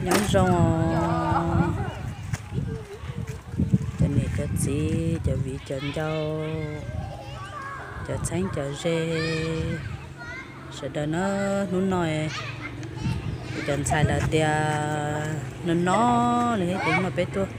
Nyob zoo os, cov niam cov txiv, cov viv cov ncaus, cov txheeb cov ze, sawv daws na. Hnub no kuv cov ntxhais lawv tias no no li thiab ces hnub no peb tuaj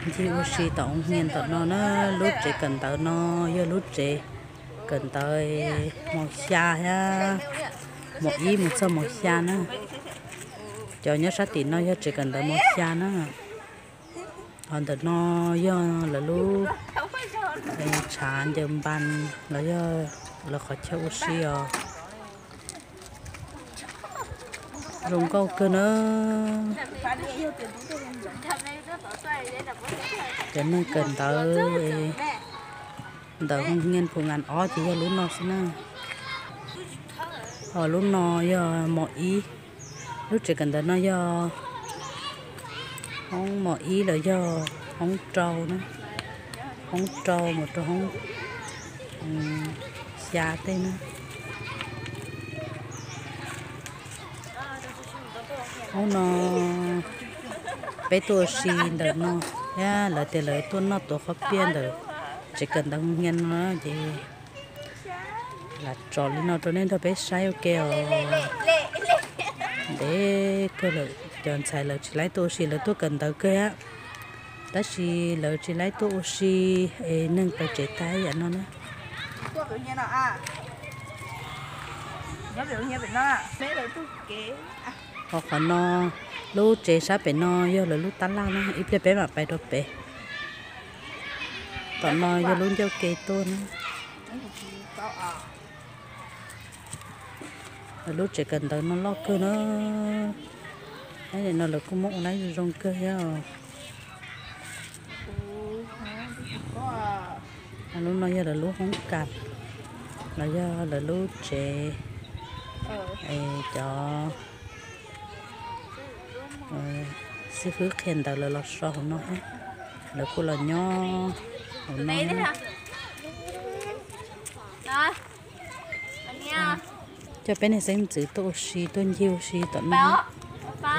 ncig ua si tom ub hnia tom no na. Lub tsev kawm ntawv no yog lub tsev kawm ntawv mos xya thiab, mos ib mus txog mos xya na. Cov nyob sab tim no yog tsev kawm ntawv mos xya na. Ho ntawm no yog lawv lub tshav ncaws npas los yog lawv qhov chaw ua si os. Zoo nkauj kawg na. Cov neeg kawm ntawv ntawm hoo nias phu ngas ob ces yog lub no xwb na. Ho lub no yog mos ib. Lub tsev kawm ntawv no yog hoob mos ib los yog hoob rau na, hoob rau mus rau hoob xya tej na. Hnub no peb tuaj ua si ntawm no thiab lawv tias lawv tuaj noj tuav qhob piaj ntawm tsev kawm ntawv hoo nias no ces lam tso li no rau nej nrog peb saib ua ke os. Ntev kawg lawm, cov ntxhais lawv tsis laib tuaj ua si, lawv tuaj kawm ntawv kawg thiab, tab sis lawv tsis laib tuaj ua si es neeg pawg tsev tag yam no na. Ho qhov no, lub tsev sab pem no yog lawv lub tab laj na, ib pliag peb mam pais rau pem. Tom no yog lub ncauj ke tuaj na. Lawv lub tsev kawm ntawv no loj kawg na. Lub no lawv kuj muab ua lab zoo zoo kawg thiab os. Lub no yog lawv lub hoob kas los yog lawv lub tsev, cov xib fwb qhia ntawv lawv los so hauv no thiab. Lawv kuj los nyob hauv no. Coj peb niag xeeb ntxwv tuaj ua si tuaj ncig ua si tom no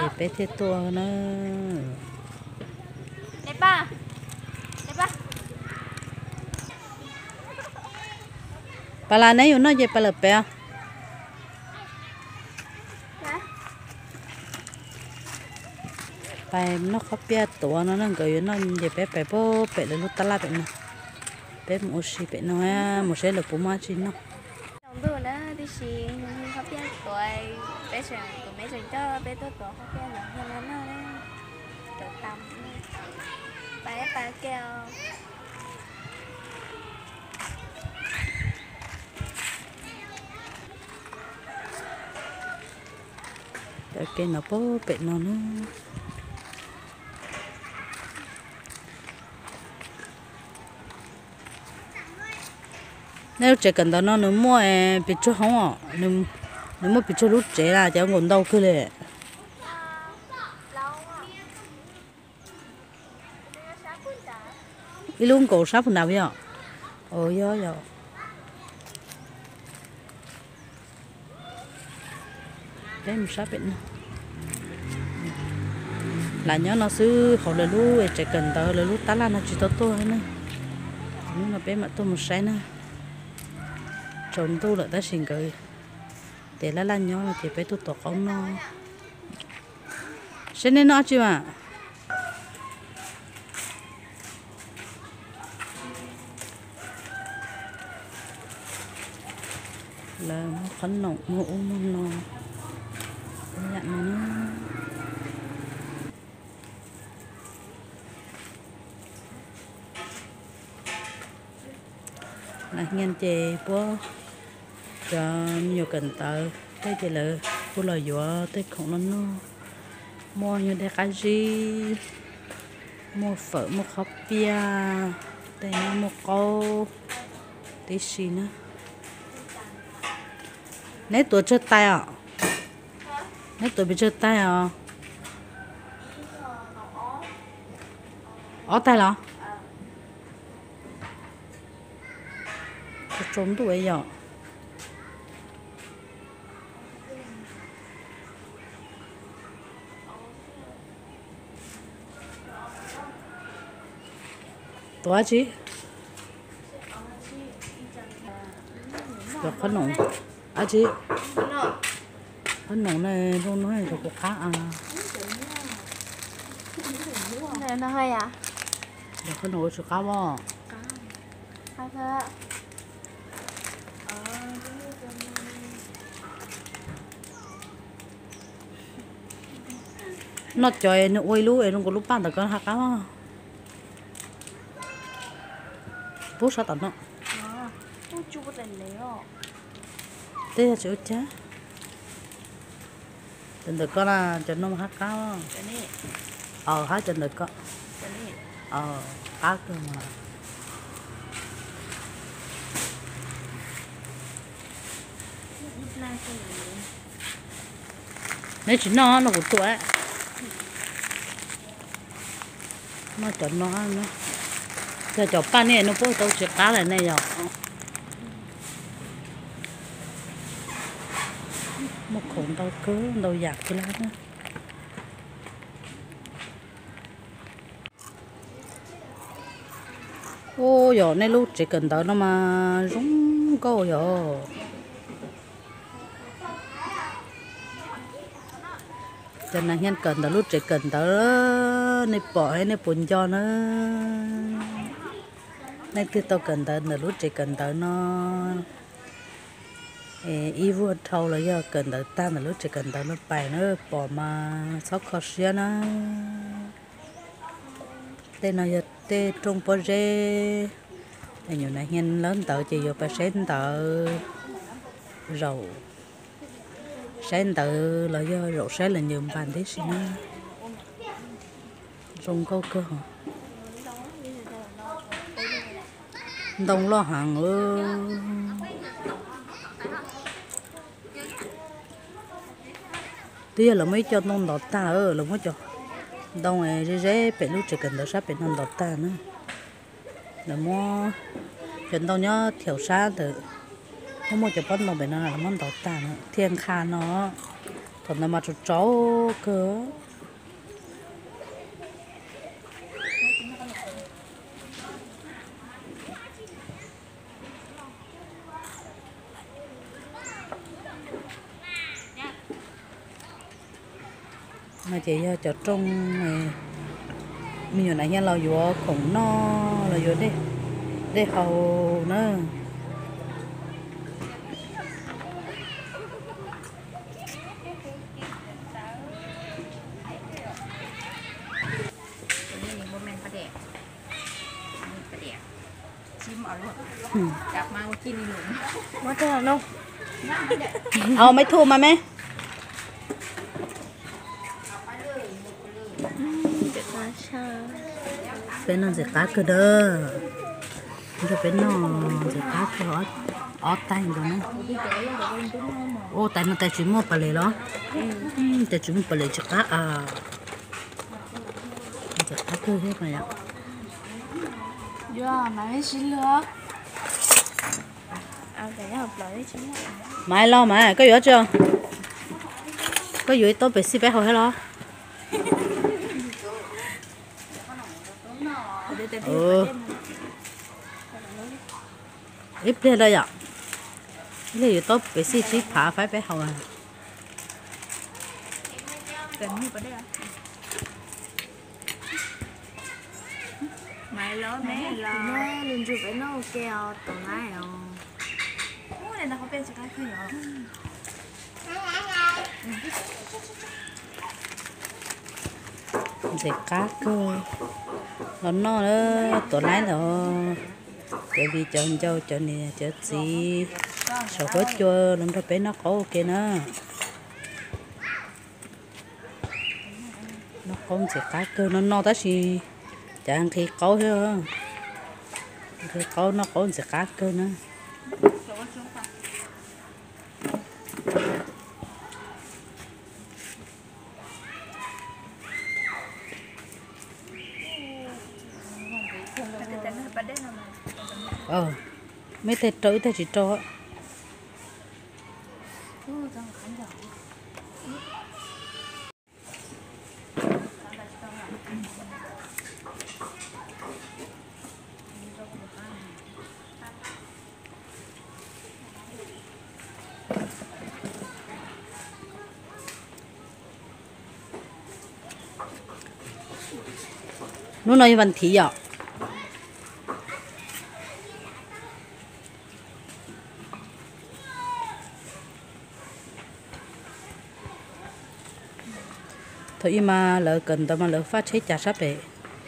es peb thiaj tuaj na. Pas las neb yuav noj ces pas lawm pem os. Pais noj qhob piaj tuav no na, nkawd yuav noj ces peb pais pem lawv lub tab laj pem no. Peb mus ua si pem no, mus saib lawv puas muaj dab tsi noj. Tsaus ntuj na, tib si qhob piaj tuav, peb tseem, kuv me tseem coj peb tuaj tuav qhob piaj los noj no na. Cov tas, pais pais ke os. Cov ke no pem no na. Nej lub tsev kawm ntawv no nws muaj pes tsawg hoob os? Nws muaj pes tsawg lub tsev na, cov nkaum ntau kawg li. Ib lub nkaum sab pus nram yom? Yog yog. Peb mus sab pem no. Lam nyob no xwb, hauv lawv lub tsev kawm ntawv lawv lub tab laj no tsis tau tuaj na. Hnub no peb mam tuaj mus saib na. Tsaus ntuj lawm tab sis nkawd tias laj laj nyob no ces peb tuaj tuav qhob noj. Saib nej noj dab tsi mas. Lawv muag qhob noom, muag ub muag no, ib yam no na. Lam hnia ces puab cov me nyuam kawm ntawv tej ces lawv kuj los yuav tej khoom no noj. Muaj nyuag dej qab zib, muaj fawm, muaj qhob piaj, tej no muaj qaub tib si na. Neb tuav tsawg tais os? Neb tuav pes tsawg tais os? Ob tais los? Tsaus ntuj yom. Tuav dab tsi? Tuav qhob noom dab tsi? Qhob noom ne, zoo no rau kuv qab. Qhob noom ua tsis qab os. Noj cov es nws ua ib lub es zoo nkaus lub paj ntawd ko haj qab. Pub sab tom no. Tej yog tsis ua cas. Cov ntawm ko na, cov no mas haj qab. Aws, hab cov ntawm ko. Aws, qab kawg mas. Neb tsis noj no kuv tuav. Noj cov no, yog cov paj ne nws puab tau tsis qab lawm ne yog. Muaj khoom ntau kawg ntau yam kawg lawm. Ub, yog nej lub tsev kawm ntawv no mas zoo nkauj yog. Cov nas hias kawm ntawv lub tsev kawm ntawv, nej pom nej puas nco na? Leej twg tau kawm ntawv ntawm lub tsev kawm ntawv no, ib vuag dhau los yog kawm ntawv tag ntawm lub tsev kawm ntawv no pais na, pom mas txhob kho siab na. Tej no yog tej rooj pob zeb, nyuam nas hias lawv ntawv ces yuav pais saib ntawv, zaum saib ntawv los yog zaum saib lawv nyuam npas tib si na. Zoo nkauj kawg. Ntoo loj heev. Twb yog lawv muaj ib co ntoo ntov tag, lawv muab cov ntoo ze ze pem lub tsev kawm ntawv sab pem no ntov tag na. Lawv muab cov ntoo nyob thiaum sab ntawd, muaj muaj cov pob ntoo pem no lawv muab ntov tag na, thiaj nqha no. Thaum ntawd mas tsaus tsaus kawg. No ces yog cov rooj me nyuam nas hias los yuav khoom noj los yuav dej haus na. Ua maiv thuj mas me. Peb noj ntxim qab kawg na. Nrog peb noj ntxim qab kawg, ob tais ntawd na. Ua tais no tais tsis muaj pas les los? Tais tsis muaj pas les tsis qab a. Ntxim qab kawg thiab mas yom. Mas los mas koj yuav tsi? Koj yuav ib taub pem xij peb haus thiab los? Ib pliag da yom, ib pliag yuav taub pem xij tsib phav faib peb haus. Ntxim qab kawg, los noj na, tuav laib ntawd, cov viv cov ncaus cov niam cov txiv saum huab cua los nrog peb noj qaub ua ke na. Noj qaub ntxim qab kawg, no no tab sis cas nqhis qaub thiab, nqhis qaub noj qaub ntxim qab kawg na. Meb tej rau ib tag tsis rau. Hnub no yog vas thiv yom. Thaum ub mas lawv kawm ntawv mas lawv faj tsheb cas sab pem,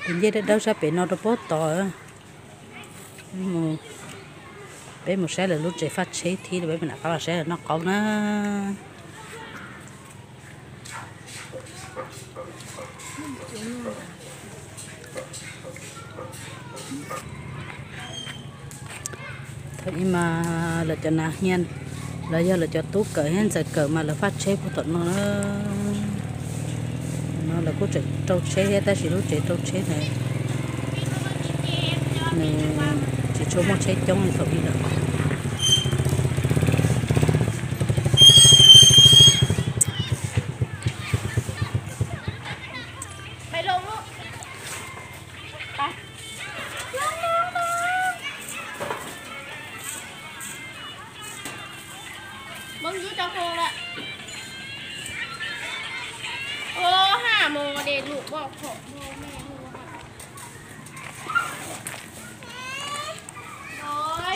tus ncej dawb dawb sab pem no rau puag tod. Peb mus saib lawv lub tsev faj tsheb thiab peb mam rov qab los saib lawv noj qaub na. Thaum ub mas lawv cov nas hias, lawv yog lawv cov tub kawm thiab ntxawm kawm mas lawv faj tsheb puag tom no. No lawv kuj tseem rau tsheb thiab tab sis lub tsev rau tsheb ntawd nws tsis tshua muaj tsheb coob li thaum ub lawm.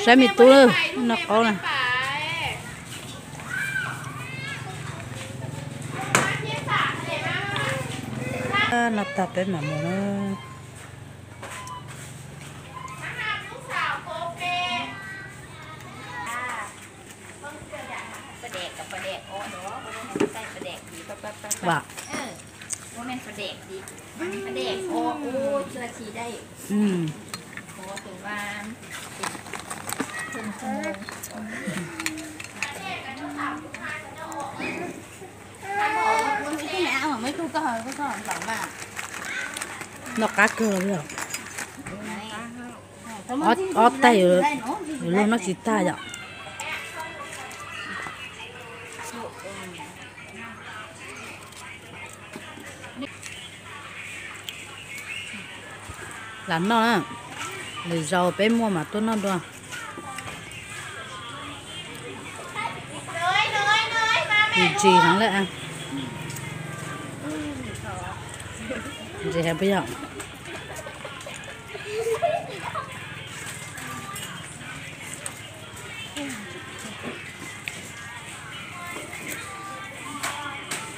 Saib me tub noj qaub na. Noj tag peb mam mus na. Noj qab kawg li os. Ob tais yuav luag noj tsis tag yom. Lam noj na, lwm zaus peb muaj mas tuaj noj dua. Ntsis heev lawm. Ntsis heev puas yog?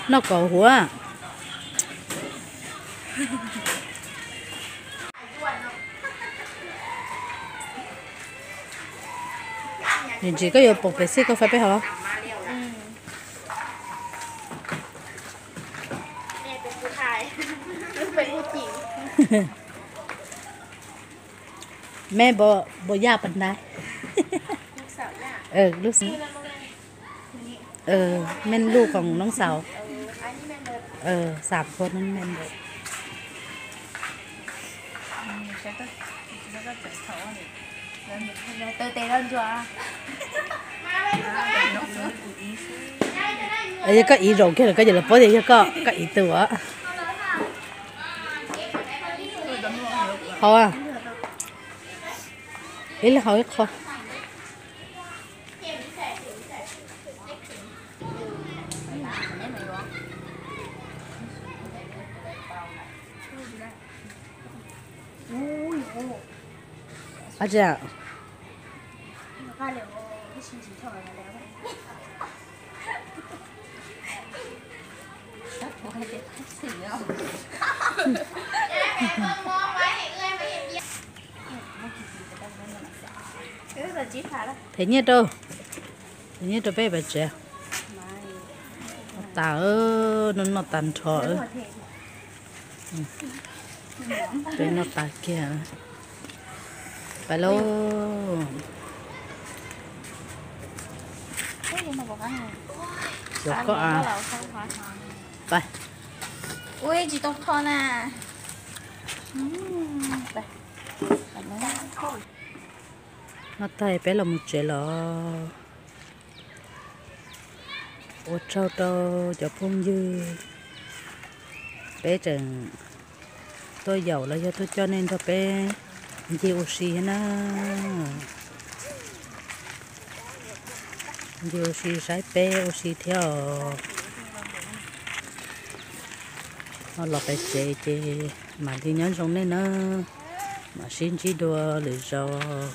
Noj kaum huv. Ntsis koj yuav pom pem xij koj faib peb hov. Meb npo yaj pas ntais. Lub, mej lub koom noob xaus. Xam phua noob mej npo. Yog koj iv zaum kiag lawm koj ces lawv paub tias yog koj, koj iv tus as. Hau, ib leeg hau ib qho. Ab tsi, them nyiaj rau, them nyiaj rau peb pais tsev. Tas, noj noj tas nrho. Peb noj tas kiag. Pais lauj. Xyov koj a. Pais. Ui, tsis tau kho na. Noj tag peb los mus tsev los. Ua tsaug rau cov phooj ywg, peb tseem tuaj yaum los yog tuaj coj nej nrog peb ncig ua si thiab na. Ncig ua si saib peb ua si thiab os. Ho los pem tsev ces Mam li nyob zoo nej na, mam sib ntsib dua lwm zaus.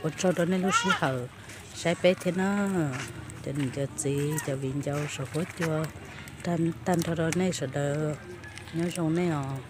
Ua tsaug rau nej lub sij hawm saib peb thiab na. Cov niam cov txiv cov viv ncaus saum huab cua, tag nrho rau nej sawv daws, nyob zoo nej os.